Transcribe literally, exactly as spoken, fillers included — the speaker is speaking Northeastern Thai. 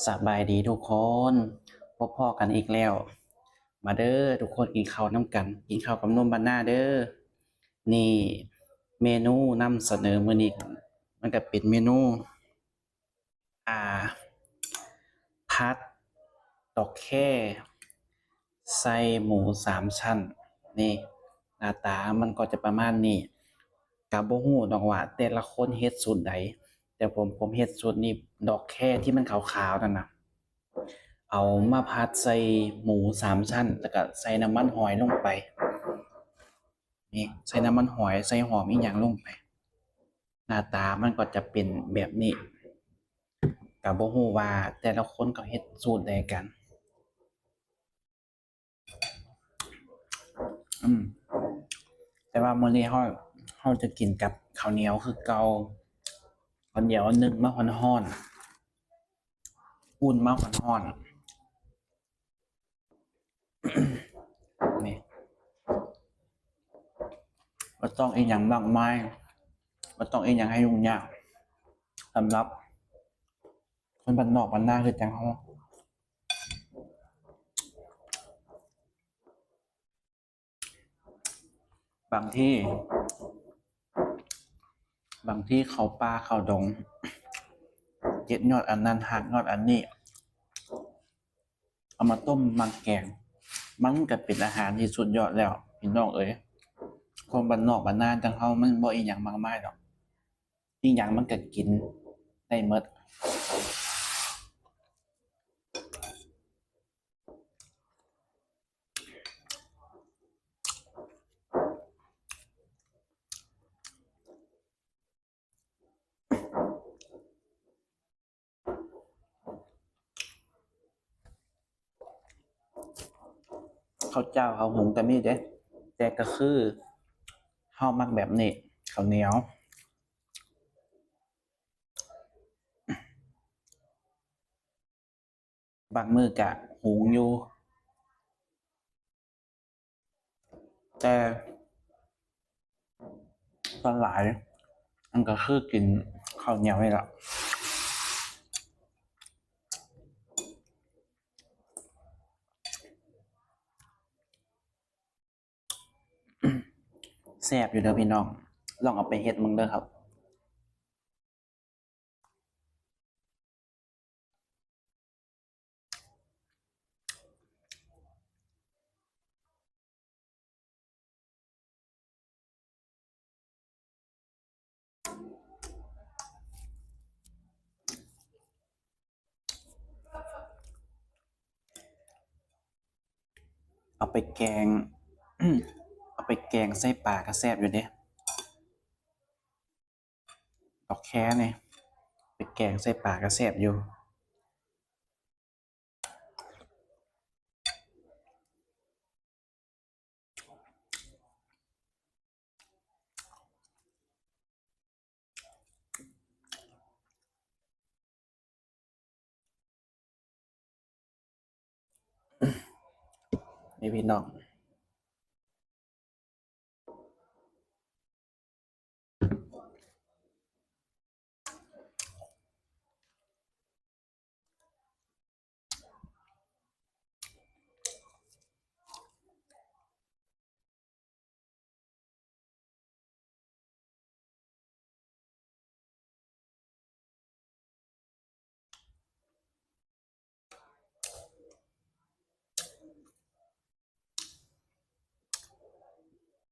สบายดีทุกคน พบพ้อกันอีกแล้ว มาเด้อทุกคน กินข้าวนำกัน กินข้าวกับหนุ่มบ้านนาเด้อ นี่เมนูนำเสนอมื้อนี้ มันก็เป็นเมนู อ่า ผัดดอกแค ใส่หมูสามชั้น นี่ หน้าตามันก็จะประมาณนี้ ก็บ่ฮู้ดอกว่าแต่ละคนเฮ็ดสูตรใด แต่ผม ผมเฮ็ดสูตรนี้ ดอกแคที่มันขาวๆนั่นน่ะ เอามาผัดใส่หมูสามชั้น แล้วก็ใส่น้ำมันหอยลงไป นี่ ใส่น้ำมันหอย ใส่หอมอีหยังลงไป หน้าตามันก็จะเป็นแบบนี้ ก็บ่ฮู้ว่าแต่ละคนเขาเฮ็ดสูตรใดกัน อืม แต่ว่ามื้อนี้เฮา เฮาจะกินกับข้าวเหนียวคือเก่า ข้าวเหนียวนึ่งมาร้อนๆ อุ่นมาร้อนๆ นี่ บ่ต้องอีหยังมากมาย บ่ต้องอีหยังให้ยุ่งยาก สำหรับคนบ้านนอกบ้านนาคือจั่งเฮา บางที บางทีเข้าป่าเข้าดง เก็บยอดอันนั้น หักยอดอันนี้ เอามาต้มมาแกง มันก็เป็นอาหารที่สุดยอดแล้ว พี่น้องเอ๋ย คนบ้านนอกบ้านนาจั่งเฮามันบ่อีหยังมากมายดอก อีหยังมันก็กินได้หมด ข้าวเจ้าข้าวหุงก็มีเด้ แต่ก็คือเฮามักแบบนี้ ข้าวเหนียว บางมื้อก็หุงอยู่ แต่ส่วนหลายมันก็คือกินข้าวเหนียวนี่ล่ะ แซ่บอยู่เด้อพี่น้อง ลองเอาไปเฮ็ดเบิ่งเด้อครับ เอาไปแกง เอาไปแกงใส่ปลาก็แซ่บอยู่เด้ ดอกแคนี่ ไปแกงใส่ปลาก็แซ่บอยู่ นี่พี่น้อง